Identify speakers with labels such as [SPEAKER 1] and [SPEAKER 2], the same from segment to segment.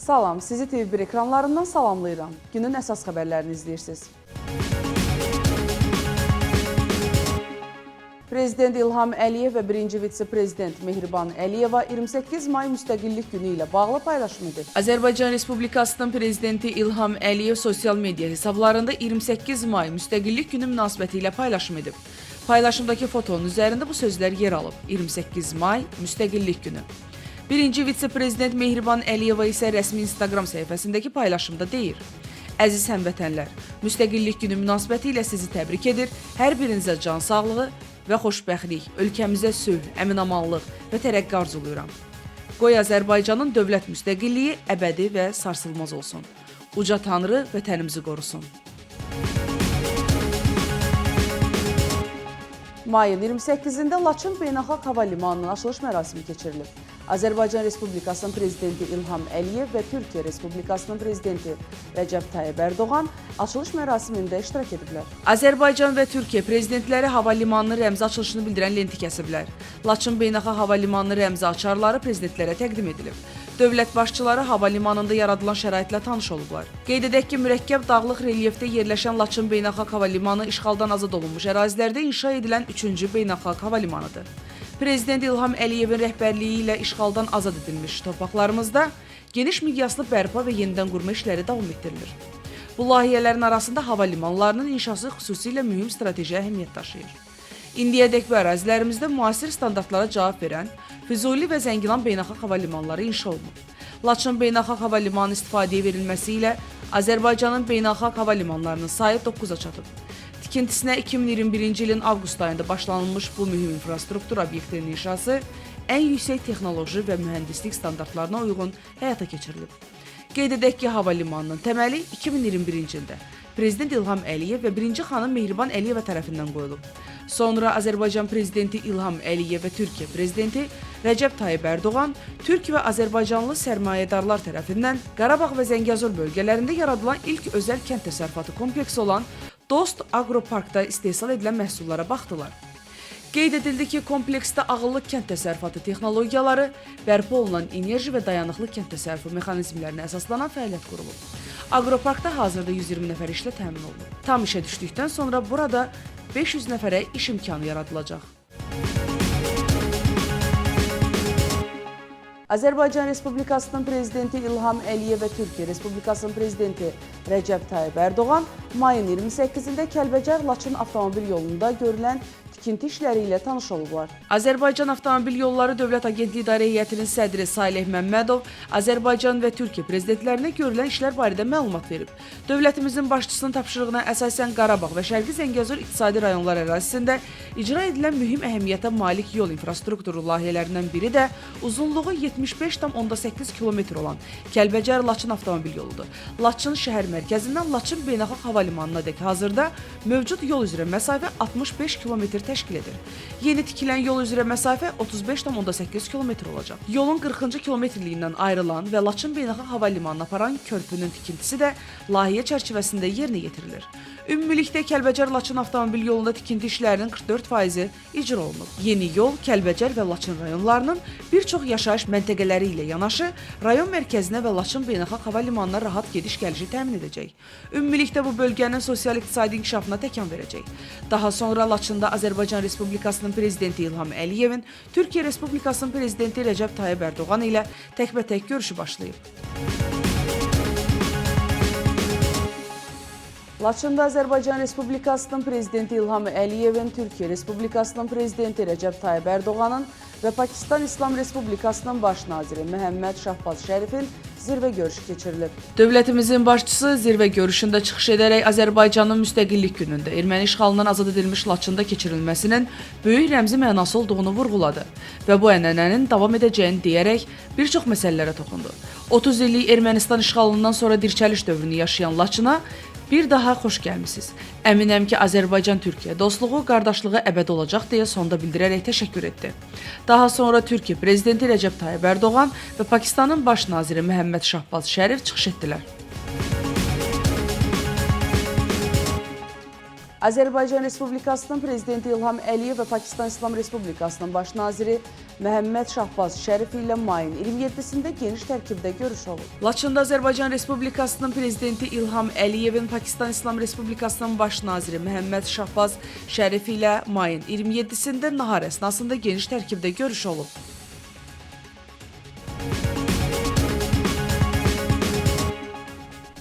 [SPEAKER 1] Salam, sizi TV1 ekranlarından salamlayıram. Günün əsas xəbərlərini izləyirsiniz. Prezident İlham Əliyev və birinci vitse-prezident Mehriban Əliyeva 28 may Müstəqillik Günü ilə bağlı paylaşım edib. Azərbaycan Respublikasının prezidenti İlham Əliyev sosial media hesablarında 28 may Müstəqillik Günü münasibəti ilə paylaşım edib. Paylaşımdakı fotonun üzərində bu sözlər yer alıb. 28 may Müstəqillik Günü. Birinci vitse-prezident Mehriban Əliyeva isə rəsmi Instagram səhifəsindəki paylaşımda deyir: Əziz həmvətənlər, Müstəqillik Günü münasibəti ilə sizi təbrik edir. Hər birinizə can sağlığı və xoşbəxtlik, ölkəmizə sülh, əminamanlıq və tərəqqi arzulayıram. Qoy Azərbaycanın dövlət müstəqilliyi əbədi və sarsılmaz olsun. Uca Tanrı vətənimizi qorusun. Mayın 28-də Laçın Beynəlxalq Hava Limanının açılış mərasimi keçirilib. Azərbaycan Respublikasının prezidenti İlham Əliyev və Türkiyə Respublikasının prezidenti Rəcəb Tayyib Ərdoğan açılış mərasimində iştirak ediblər. Azərbaycan və Türkiyə prezidentləri hava limanının rəmzi açılışını bildirən lenti kəsiblər. Laçın Beynəlxalq Hava Limanının rəmzi açarları prezidentlərə təqdim edilib. Dövlət başçıları hava limanında yaradılan şəraitlə tanış olublar. Qeyd edək ki, mürəkkəb dağlıq relyefdə yerləşən Laçın Beynəlxalq Hava Limanı işğaldan azad olunmuş ərazilərdə inşa edilən üçüncü beynəlxalq hava limanıdır. Prezident İlham Əliyevin rəhbərliyi ilə işğaldan azad edilmiş torpaqlarımızda geniş miqyaslı bərpa və yenidən qurma işləri davam etdirilir. Bu layihələrin arasında hava limanlarının inşası xüsusilə mühüm strateji əhəmiyyət daşıyır. İndiyədək bu ərazilərimizdə müasir standartlara cavab verən Füzuli və Zəngilan beynəlxalq hava limanları inşa olunub. Laçın Beynəlxalq Hava Limanı istifadəyə verilməsi ilə Azərbaycanın beynəlxalq hava limanlarının sayı 9-a çatıb. Tikintisinə 2021-ci ilin avqust ayında başlanılmış bu mühüm infrastruktur obyektinin inşası ən yüksək texnoloji və mühəndislik standartlarına uyğun həyata keçirilib. Qeyd edək ki, hava limanının təməli 2021-ci ildə Prezident İlham Əliyev və birinci xanım Mehriban Əliyeva tərəfindən qoyulub. Sonra Azərbaycan prezidenti İlham Əliyev və Türkiyə prezidenti Rəcəb Tayyib Ərdoğan türk və azərbaycanlı sərmayədarlar tərəfindən Qarabağ və Zəngəzur bölgələrində yaradılan ilk özəl kənd təsərrüfatı kompleksi olan Dost Aqroparkda istehsal edilən məhsullara baxdılar. Qeyd edildi ki, kompleksdə ağıllı kənd təsərrüfatı texnologiyaları, bərpa olunan enerji və dayanıqlı kənd təsərrüfü mexanizmlərinə əsaslanan fəaliyyət qurulub. Aqroparkda hazırda 120 nəfər işlə təmin olunub. Tam işə düşdükdən sonra burada 500 nəfərə iş imkanı yaradılacaq. Azərbaycan Respublikasının prezidenti İlham Əliyev və Türkiyə Respublikasının prezidenti Rəcəb Tayyib Ərdoğan mayın 28-də Kəlbəcər-Laçın avtomobil yolunda görülən tikinti işləri ilə tanış olublar. Azərbaycan Avtomobil Yolları Dövlət Agentliyi İdarə Heyətinin sədri Saleh Məmmədov Azərbaycan və Türkiyə prezidentlərinə görülən işlər barədə məlumat verib. Dövlətimizin başçısının tapşırığına əsasən Qarabağ və Şərqi Zəngəzur iqtisadi rayonlar ərazisində icra edilən mühüm əhəmiyyətə malik yol infrastrukturu layihələrindən biri də uzunluğu 75,8 kilometr olan Kəlbəcər-Laçın avtomobil yoludur. Laçın şəhər mərkəzindən Laçın Beynəlxalq Hava Limanına dək hazırda mövcud yol üzrə məsafə 65 kilometr təşkil edir. Yeni tikilən yol üzrə məsafə 35,8 kilometr olacaq. Yolun 40-cı kilometrliyindən ayrılan və Laçın Beynəlxalq Hava Limanına aparan körpünün tikintisi də layihə çərçivəsində yerinə yetirilir. Ümumilikdə Kəlbəcər-Laçın avtomobil yolunda tikinti işlərinin 44%-i icra olunub. Yeni yol Kəlbəcər və Laçın rayonlarının bir çox yaşayış məntəqələri ilə yanaşı rayon mərkəzinə və Laçın Beynəlxalq Hava Limanına rahat gediş-gəlişi təmin edəcək. Ümumilikdə bu bölgənin sosial-iqtisadi inkişafına təkan verəcək. Daha sonra Laçında Azərbaycan Respublikasının prezidenti İlham Əliyevin Türkiyə Respublikasının prezidenti Rəcəb Tayyib Ərdoğan ilə təkbətək görüşü başlayıb. Laçında Azərbaycan Respublikasının prezidenti İlham Əliyevin, Türkiyə Respublikasının prezidenti Rəcəb Tayyib Ərdoğanın və Pakistan İslam Respublikasının baş naziri Məhəmməd Şahbaz Şərifin zirvə görüşü keçirilib. Dövlətimizin başçısı zirvə görüşündə çıxış edərək Azərbaycanın müstəqillik günündə erməni işğalından azad edilmiş Laçında keçirilməsinin böyük rəmzi mənası olduğunu vurğuladı və bu ənənənin davam edəcəyini deyərək bir çox məsələlərə toxundu. 30 illik Ermənistan işğalından sonra dirçəliş dövrünü yaşayan Laçına bir daha xoş gəlmisiniz. Əminəm ki, Azərbaycan-Türkiyə dostluğu, qardaşlığı əbədi olacaq deyə sonda bildirərək təşəkkür etdi. Daha sonra Türkiyə prezidenti Rəcəb Tayyib Ərdoğan və Pakistanın baş naziri Məhəmməd Şahbaz Şərif çıxış etdilər. Azərbaycan Respublikasının Prezidenti İlham Əliyev və Pakistan İslam Respublikasının Baş naziri Məhəmməd Şahbaz Şərif ilə mayın 27-sində geniş tərkibdə görüş olub. Laçında Azərbaycan Respublikasının Prezidenti İlham Əliyevin Pakistan İslam Respublikasının Baş naziri Məhəmməd Şahbaz Şərif ilə mayın 27-sində nahar əsnasında geniş tərkibdə görüş olub.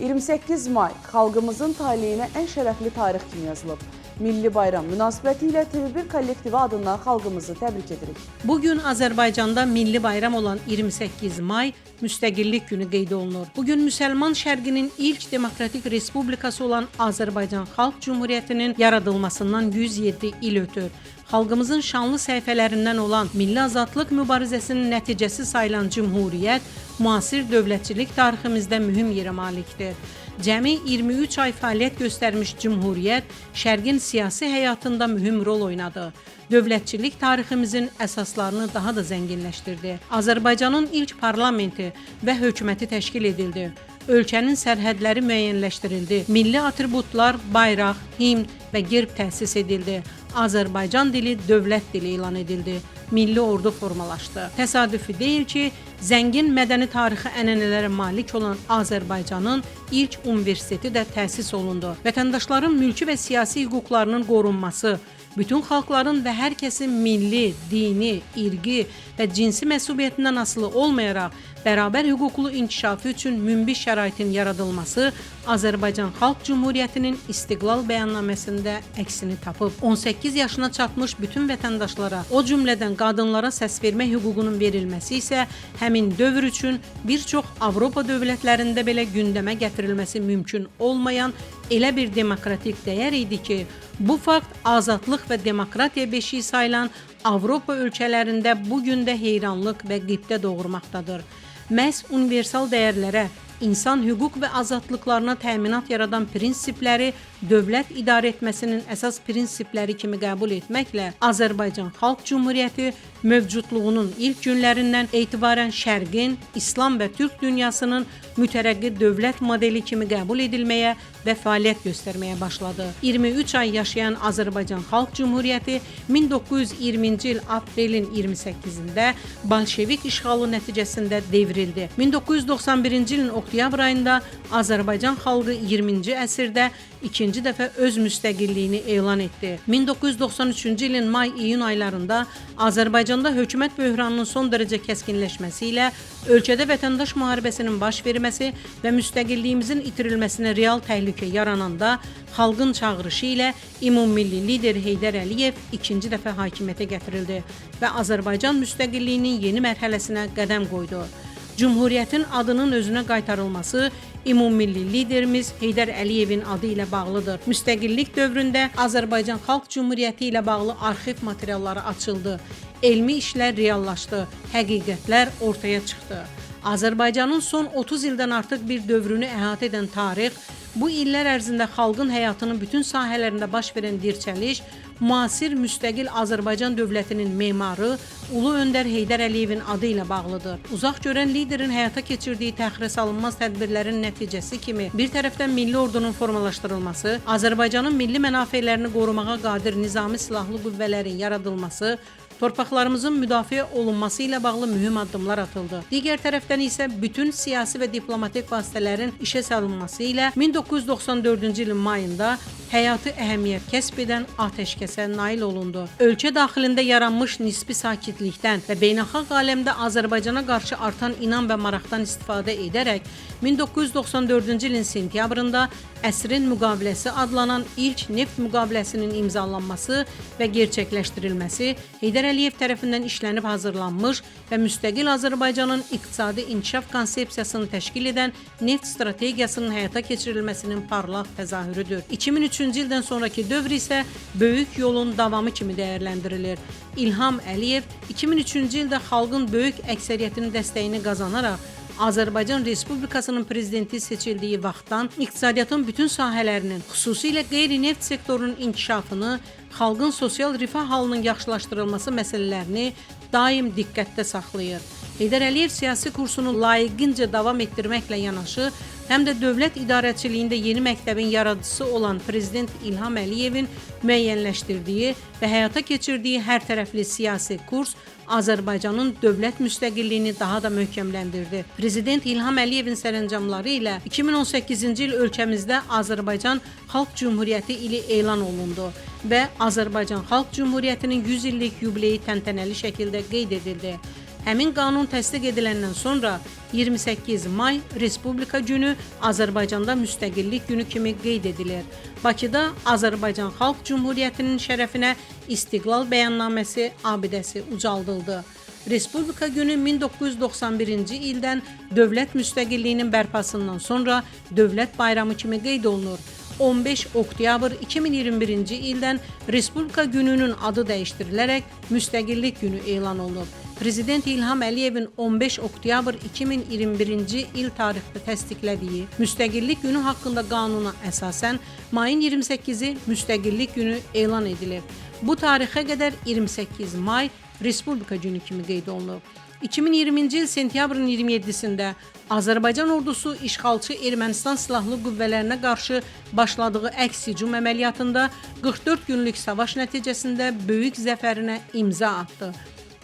[SPEAKER 1] ...28 may xalqımızın taleyinə ən şərəfli tarix kimi yazılıb. Milli bayram münasibəti ilə TV1 kollektivi adından xalqımızı təbrik edirik.
[SPEAKER 2] Bugün Azərbaycanda milli bayram olan 28 may Müstəqillik Günü qeyd olunur. Bugün Müsəlman Şərqinin ilk demokratik respublikası olan Azərbaycan Xalq Cümhuriyyətinin yaradılmasından 107 il ötür. Xalqımızın şanlı səhifələrindən olan milli azadlıq mübarizəsinin nəticəsi sayılan Cümhuriyyət müasir dövlətçilik tariximizdə mühüm yerə malikdir. Cəmi 23 ay fəaliyyət göstərmiş Cümhuriyyət Şərqin siyasi həyatında mühüm rol oynadı. Dövlətçilik tariximizin əsaslarını daha da zənginləşdirdi. Azərbaycanın ilk parlamenti və hökuməti təşkil edildi. Ölkənin sərhədləri müəyyənləşdirildi. Milli atributlar, bayraq, himn və gerb təsis edildi. Azərbaycan dili dövlət dili elan edildi. Milli ordu formalaşdı. Təsadüfi deyil ki, zəngin mədəni tarixi ənənələrə malik olan Azərbaycanın ilk universiteti də təsis olundu. Vətəndaşların mülki və siyasi hüquqlarının qorunması, bütün xalqların və hər kəsin milli, dini, irqi və cinsi məsuliyyətindən asılı olmayaraq bərabər hüquqlu inkişafı üçün münbit şəraitin yaradılması Azərbaycan Xalq Cümhuriyyətinin İstiqlal bəyannaməsində əksini tapıb. 18 yaşına çatmış bütün vətəndaşlara, o cümlədən qadınlara səs vermə hüququnun verilməsi isə həmin dövr üçün bir çox Avropa dövlətlərində belə gündəmə gətirilməsi mümkün olmayan elə bir demokratik dəyər idi ki, bu fakt azadlıq və demokratiya beşiyi sayılan Avropa ölkələrində bu gün də heyranlıq və qibtə doğurmaqdadır. Məhz universal dəyərlərə, insan hüquq və azadlıqlarına təminat yaradan prinsipləri dövlət idarə etməsinin əsas prinsipləri kimi qəbul etməklə Azərbaycan Xalq Cümhuriyyəti mövcudluğunun ilk günlərindən etibarən Şərqin, İslam və Türk dünyasının mütərəqqi dövlət modeli kimi qəbul edilməyə və fəaliyyət göstərməyə başladı. 23 ay yaşayan Azərbaycan Xalq Cümhuriyyəti 1920-ci il aprelin 28-də Bolşevik işğalı nəticəsində devrildi. 1991-ci ilin oktyabr ayında Azərbaycan xalqı 20-ci əsrdə ikinci dəfə öz müstəqilliyini elan etdi. 1993-cü ilin may-iyun aylarında Azərbaycanda hökumət böhranının son dərəcə kəskinləşməsi ilə ölkədə vətəndaş müharibəsinin baş verməsi və müstəqilliyimizin itirilməsinə real təhlükə yarananda xalqın çağırışı ilə ümummilli lider Heydər Əliyev ikinci dəfə hakimiyyətə gətirildi və Azərbaycan müstəqilliyinin yeni mərhələsinə qədəm qoydu. Cümhuriyyətin adının özünə qaytarılması ümummilli liderimiz Heydər Əliyevin adı ilə bağlıdır. Müstəqillik dövründə Azərbaycan Xalq Cümhuriyyəti ilə bağlı arxiv materialları açıldı. Elmi işlər reallaşdı, həqiqətlər ortaya çıxdı. Azərbaycanın son 30 ildən artıq bir dövrünü əhatə edən tarix, bu illər ərzində xalqın həyatının bütün sahələrində baş verən dirçəliş, müasir müstəqil Azərbaycan dövlətinin memarı Ulu Öndər Heydər Əliyevin adı ilə bağlıdır. Uzaq görən liderin həyata keçirdiyi təxirə salınmaz tədbirlərin nəticəsi kimi bir tərəfdən milli ordunun formalaşdırılması, Azərbaycanın milli mənafelərini qorumağa qadir nizami silahlı qüvvələrin yaradılması, torpaqlarımızın müdafiə olunması ilə bağlı mühüm addımlar atıldı. Digər tərəfdən isə bütün siyasi və diplomatik vasitələrin işə salınması ilə 1994-cü ilin mayında həyati əhəmiyyət kəsb edən atəşkəsə nail olundu. Ölkə daxilində yaranmış nisbi sakitlikdən və beynəlxalq aləmdə Azərbaycana qarşı artan inam və maraqdan istifadə edərək 1994-cü ilin sentyabrında əsrin müqaviləsi adlanan ilk neft müqaviləsinin imzalanması və gerçəkləşdirilməsi Heydər Əliyev tərəfindən işlənib hazırlanmış və müstəqil Azərbaycanın iqtisadi inkişaf konsepsiyasını təşkil edən neft strategiyasının həyata keçirilməsinin parlaq təzahürüdür. 2003-cü ildən sonrakı dövr isə böyük yolun davamı kimi dəyərləndirilir. İlham Əliyev 2003-cü ildə xalqın böyük əksəriyyətinin dəstəyini qazanaraq Azərbaycan Respublikasının prezidenti seçildiyi vaxtdan iqtisadiyyatın bütün sahələrinin, xüsusilə qeyri-neft sektorunun inkişafını, xalqın sosial rifah halının yaxşılaşdırılması məsələlərini daim diqqətdə saxlayır. Heydər Əliyev siyasi kursunu layiqincə davam etdirməklə yanaşı, həm də dövlət idarəçiliyində yeni məktəbin yaradıcısı olan Prezident İlham Əliyevin müəyyənləşdirdiyi və həyata keçirdiyi hər tərəfli siyasi kurs Azərbaycanın dövlət müstəqilliyini daha da möhkəmləndirdi. Prezident İlham Əliyevin sərəncamları ilə 2018-ci il ölkəmizdə Azərbaycan Xalq Cümhuriyyəti ili elan olundu və Azərbaycan Xalq Cümhuriyyətinin 100 illik yubileyi təntənəli şəkildə qeyd edildi. Həmin qanun təsdiq ediləndən sonra 28 may Respublika günü Azərbaycanda Müstəqillik günü kimi qeyd edilir. Bakıda Azərbaycan Xalq Cümhuriyyətinin şərəfinə İstiqlal Bəyannaməsi abidəsi ucaldıldı. Respublika günü 1991-ci ildən dövlət müstəqilliyinin bərpasından sonra dövlət bayramı kimi qeyd olunur. 15 oktyabr 2021-ci ildən Respublika gününün adı dəyişdirilərək Müstəqillik günü elan olunub. Prezident İlham Əliyevin 15 oktyabr 2021-ci il tarixdə təsdiqlədiyi Müstəqillik günü haqqında qanuna əsasən mayın 28-i Müstəqillik günü elan edilib. Bu tarixə qədər 28 may Respublika günü kimi qeyd olunub. 2020-ci il sentyabrın 27-sində Azərbaycan ordusu işğalçı Ermənistan silahlı qüvvələrinə qarşı başladığı əks hücum əməliyyatında 44 günlük savaş nəticəsində böyük zəfərinə imza atdı.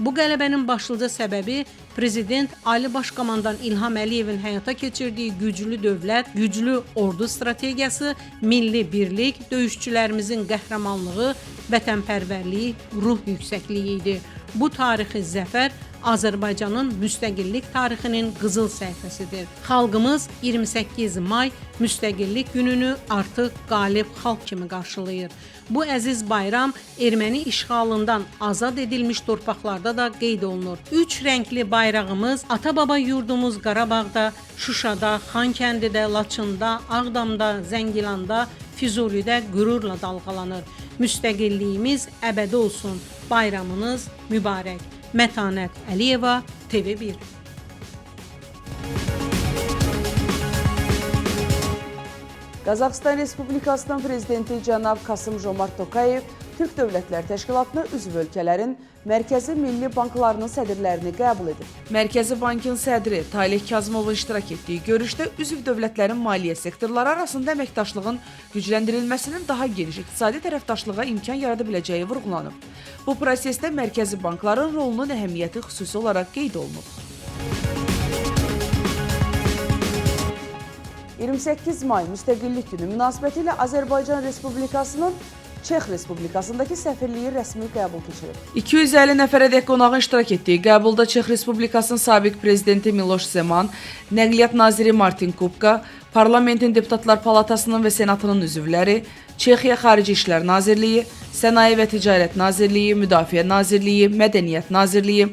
[SPEAKER 2] Bu qələbənin başlıca səbəbi Prezident Ali Baş Komandan İlham Əliyevin həyata keçirdiyi güclü dövlət, güclü ordu strategiyası, milli birlik, döyüşçülərimizin qəhrəmanlığı, vətənpərvərliyi, ruh yüksəkliyi idi. Bu tarixi zəfər Azərbaycanın müstəqillik tarixinin qızıl səhifəsidir. Xalqımız 28 may Müstəqillik gününü artıq qalib xalq kimi qarşılayır. Bu əziz bayram erməni işğalından azad edilmiş torpaqlarda da qeyd olunur. Üç rəngli bayrağımız ata-baba yurdumuz Qarabağda, Şuşada, Xankəndidə, Laçında, Ağdamda, Zəngilanda, Füzulidə qürurla dalğalanır. Müstəqilliyimiz əbədi olsun. Bayramınız mübarək. Mətanət Əliyeva, TV1.
[SPEAKER 1] Qazaxıstan Respublikasının Prezidenti cənab Kasım-Jomart Tokayev Türk Dövlətlər Təşkilatına üzv ölkələrin Mərkəzi Milli Banklarının sədrlərini qəbul edib.
[SPEAKER 3] Mərkəzi Bankın sədri Taleh Kazımovun iştirak etdiyi görüşdə üzv dövlətlərin maliyyə sektorları arasında əməkdaşlığın gücləndirilməsinin daha geniş iqtisadi tərəfdaşlığa imkan yarada biləcəyi vurğulanıb. Bu prosesdə mərkəzi bankların rolunun əhəmiyyəti xüsusi olaraq qeyd olunub.
[SPEAKER 1] 28 may Müstəqillik Günü münasibətilə Azərbaycan Respublikasının Çex Respublikasındakı səfirliyi rəsmi qəbul keçirib.
[SPEAKER 3] 250 nəfərədək qonağın iştirak etdiyi qəbulda Çex Respublikasının sabiq prezidenti Miloš Zeman, Nəqliyyat naziri Martin Kupka, Parlamentin Deputatlar Palatasının və Senatının üzvləri, Çexiya Xarici İşlər Nazirliyi, Sənaye və Ticarət Nazirliyi, Müdafiə Nazirliyi, Mədəniyyət Nazirliyi,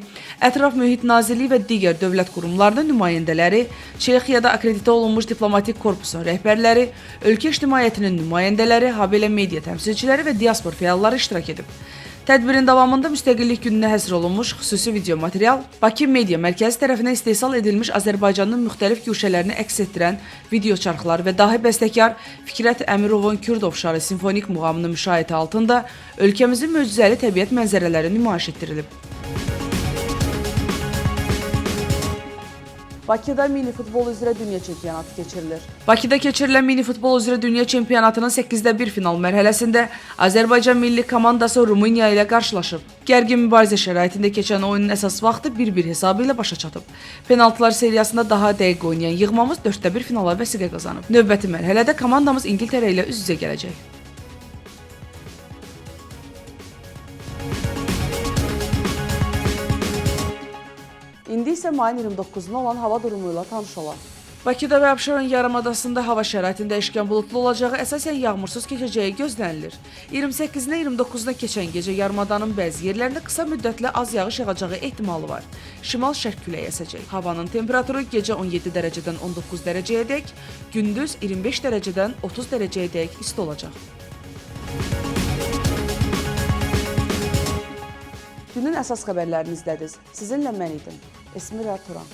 [SPEAKER 3] Ətraf Mühit Nazirliyi və digər dövlət qurumlarının nümayəndələri, Çexiyada akreditə olunmuş diplomatik korpusun rəhbərləri, ölkə ictimaiyyətinin nümayəndələri, habelə media təmsilçiləri və diaspor fəalları iştirak edib. Tədbirin davamında Müstəqillik gününə həsr olunmuş xüsusi video material Bakı Media Mərkəzi tərəfindən istehsal edilmiş Azərbaycanın müxtəlif guşələrini əks etdirən video çarxlar və dahi bəstəkar Fikrət Əmirovun Kürd Ovşarı simfonik muğamının müşayiəti altında ölkəmizin möcüzəli təbiət mənzərələri nümayiş etdirilib.
[SPEAKER 1] Bakıda mini futbol üzrə dünya çempionatı keçirilir.
[SPEAKER 3] Bakıda keçirilən mini futbol üzrə dünya çempionatının 8-də 1 final mərhələsində Azərbaycan milli komandası Rumıniya ilə qarşılaşıb. Gərgin mübarizə şəraitində keçən oyunun əsas vaxtı 1-1 hesabı ilə başa çatıb. Penaltılar seriyasında daha dəqiq oynayan yığmamız 4-1 finala vəsiqə qazanıb. Növbəti mərhələdə komandamız İngiltərə ilə üz-üzə gələcək.
[SPEAKER 1] İndi isə mayın 29-na olan hava durumu ilə tanış olaq.
[SPEAKER 3] Bakıda və Abşeron yarımadasında hava şəraitində dəyişkən buludlu olacağı, əsasən yağmursuz keçəcəyi gözlənilir. 28-nə 29-na keçən gecə yarımadanın bəzi yerlərində qısa müddətli az yağış yağacağı ehtimalı var. Şimal-şərq küləyi əsəcək. Havanın temperaturu gecə 17 dərəcədən 19 dərəcəyədək, gündüz 25 dərəcədən 30 dərəcəyədək isti olacaq.
[SPEAKER 1] Günün əsas xəbərlərini izlədiniz. Sizinlə mən idim. Esmira Turan.